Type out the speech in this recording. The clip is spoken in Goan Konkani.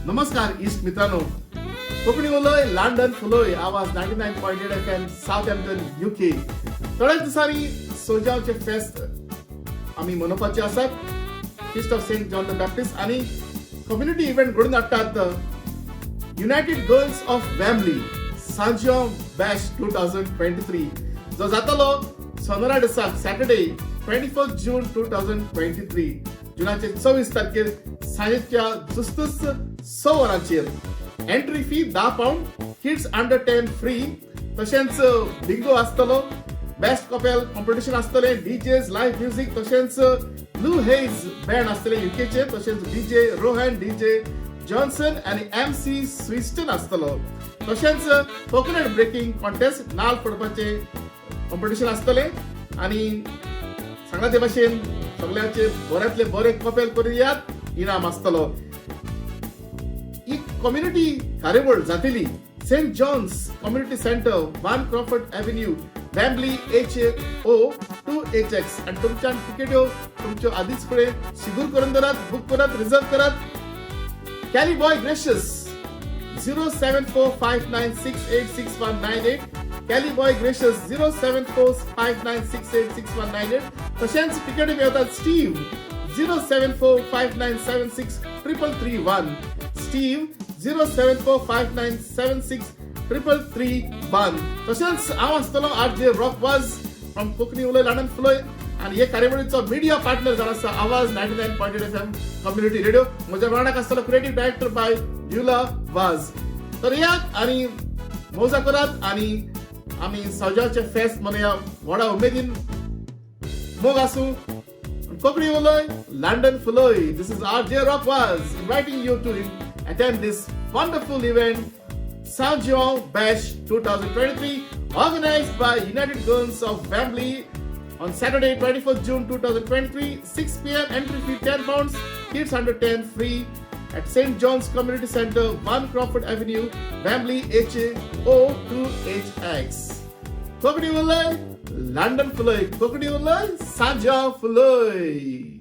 नमस्कार इश्ट मित्रांनो, कोंकणी उलय, लंडन फुलय, आवाज 99.8 FM, Southampton, UK. थोड्याच दिसांनी सोजावचे फेस्त आमी मनोवपाचे आसात, Feast of Saint John the Baptist, आनी कम्युनिटी इव्हेंट घडून हाडटात United Girls of Wembley, São João Bash 2023, जो जातलो सोनरा दिसाक, Saturday, 24 June 2023, जुनाचे 24 तारखेर सांजेच्या जुस्तूच 6 वरांचेर. Entry fee 10 pound, kids under 10 free. तशेंच बिंगो आसतलो, बेस्ट कपेल कॉम्पिटिशन आसतलें, डीजेज, लायव्ह म्युझिक, तशेंच ब्लू हेज बँड आसतलें युकेचे, तशेंच डीजे रोहन, डीजे जॉन्सन आनी एमसी स्विस्टन आसतलो. तशेंच कोकोनट ब्रेकिंग कॉन्टेस्ट, नाल फोडपाचे कॉम्पिटिशन आसतलें. आनी सांगला ते भाशेन सगळ्याचे बऱ्यांतले बरे कपेल करुयात, इनाम आसतलो. ही कम्युनिटी कार्यावळ जातली Saint John's Community Centre, 1 Crawford Avenue, Wembley, HA0 2HX. आनी तुमच्यान तिकेट्यो तुमच्यो आदीच फुडें सिगूर करून दवरात, बूक करात, रिजर्व करात. Kelly Boy Gracious, 07459686198. Kelly Boy Gracious, 07459686198. तशेंच तिकेटी मेळतात Steve, 07459763331. Steve, 07459763331. तशेंच हांव आसतलो R J rock was from Konkani उलय, लंडन फुलय. आनी हे कार्यावळीचो मिडिया पार्टनर जावन आसा आवाज 99.8 FM community radio. म्हज्या वांगडाक आसतलो क्रिएटीव डायरेक्टर बाय ड्युला वाज. तर येयात आनी मौजा करात आनी आमी सौजाचे फेस्त मनया व्हडा उमेदीन. मोग आसूं, कोंकणी उलय, London फुलय. This is RJ Rock Vaz inviting you to attend this wonderful event, São João Bash 2023, organized by United Girls of Wembley on Saturday, 24th June 2023, 6 p.m. Entry fee £10, kids under 10 free, at St. John's Community Center, 1 Crawford Avenue, Wembley, HA0 2HX. Konkani उलय, लंडन फुलय. कोंकणी उलय, सांजो फुलय.